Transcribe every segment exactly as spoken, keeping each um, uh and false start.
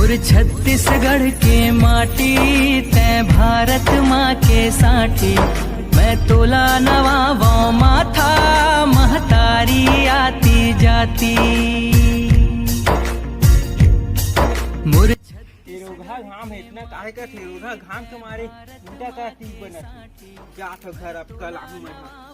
छत्तीसगढ़ के माटी, तैं भारत माँ के साटी, मैं तोला नवावों माथा, महतारी आती जाती। मोर ठेरोघा घाम हे, इतना काहे का ठेरोघा घाम के मारे उल्टा का टीप बनत हे। जात हो घर, अब कल आहूँ मैं हा।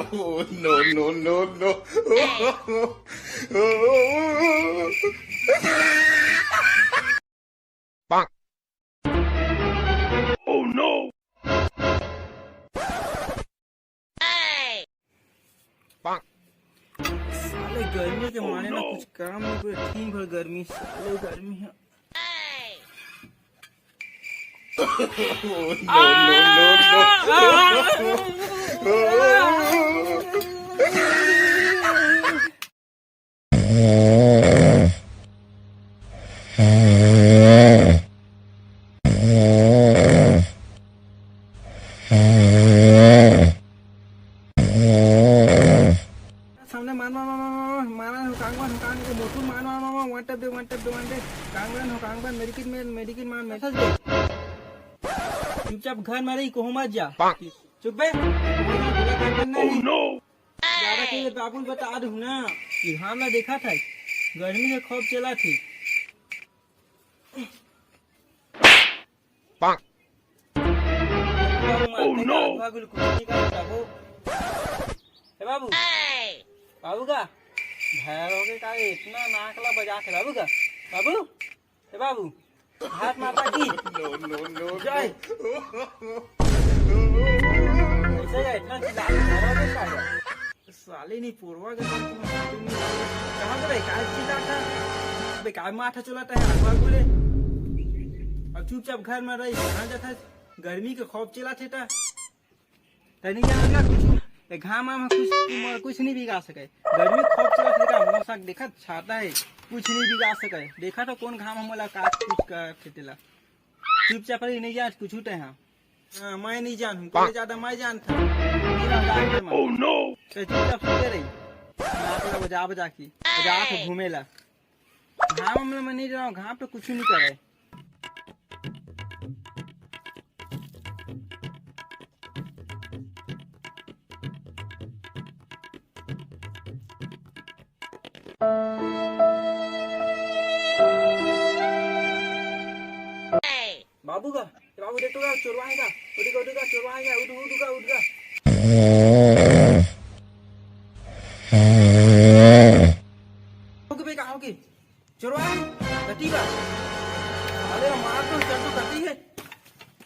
Oh, no, no, no, no. Oh, no. साले गर्मी के मारे ना कुछ काम नहीं करे, दिन भर गर्मी, साले गर्मी हे। Oh, no, no, no, no. सामने मार, मार, मार, मार, मार, मार, मार, हुकांग बन, हुकांग के मोटू मार, मार, मार, मार, one tap दे, one tap दे, one tap। कांगन हो, कांगन, मेडिकिट में, मेडिकिट मार, मैसेज दे। चुपचाप घर में रही, कहूँ मत जा। चुप बे। बोला कांगन नहीं। ज्यादा कहिए बाबू बता दूँ ना, कि घाम ला देखा था, गर्मी के खौफ चला थी। Oh, no. ए बाबू, बाबू का भैरव के का इतना नाक ला बजा के बाबू का, बाबू, ए बाबू, हाथ माता की। No, no, no, जय। No. ऐसे या इतना चिल्ला के भैरव के का है? साले नहीं पोरवा के साथ तुम, तुम कहाँ पे भाई, काय चिल्लाता? बे, काय माथा चलाता है, आगवा बोले। अब चुपचाप घर में रही, कहाँ जाता है? गर्मी के खौफ चला थे ता। तनी क्या लगा कुछ? ए घाम में कुछ, कुछ नहीं बिगा सके। गर्मी खौफ चला थे का, मौसम देखा छाता है, कुछ नहीं बिगा सके। देखा तो कौन घाम हमला का कुछ का खेतेला। चुपचाप रही, नहीं जान कुछ उठे हाँ। हाँ, मैं नहीं जानूँ, पहले ज्यादा मैं जानता। मेरा डॉक्टर मान। Oh, no. तो चुपचाप सुते रही। नाक ला बजा बजा के, बजा के घूमेला। घाम में मैं नहीं रहा हूँ, घाम पे कुछ नहीं करे। बाबू का, बाबू देख तो का, चोरवा है का? उठ का, उठ का, चोरवा है का? उठ, उठ का, उठ का। हो गए बे, का हो गए? चोरवा है? कटी बा? अरे मार तो चल तो कटी है।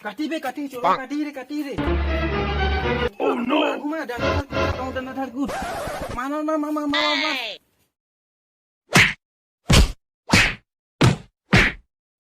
कटी बे, कटी, चोरवा कटी रे, कटी रे। Oh, no. घुमा, डंडा धर, डंडा धर, गुड। मार, मार, मार, मार, मार, मार।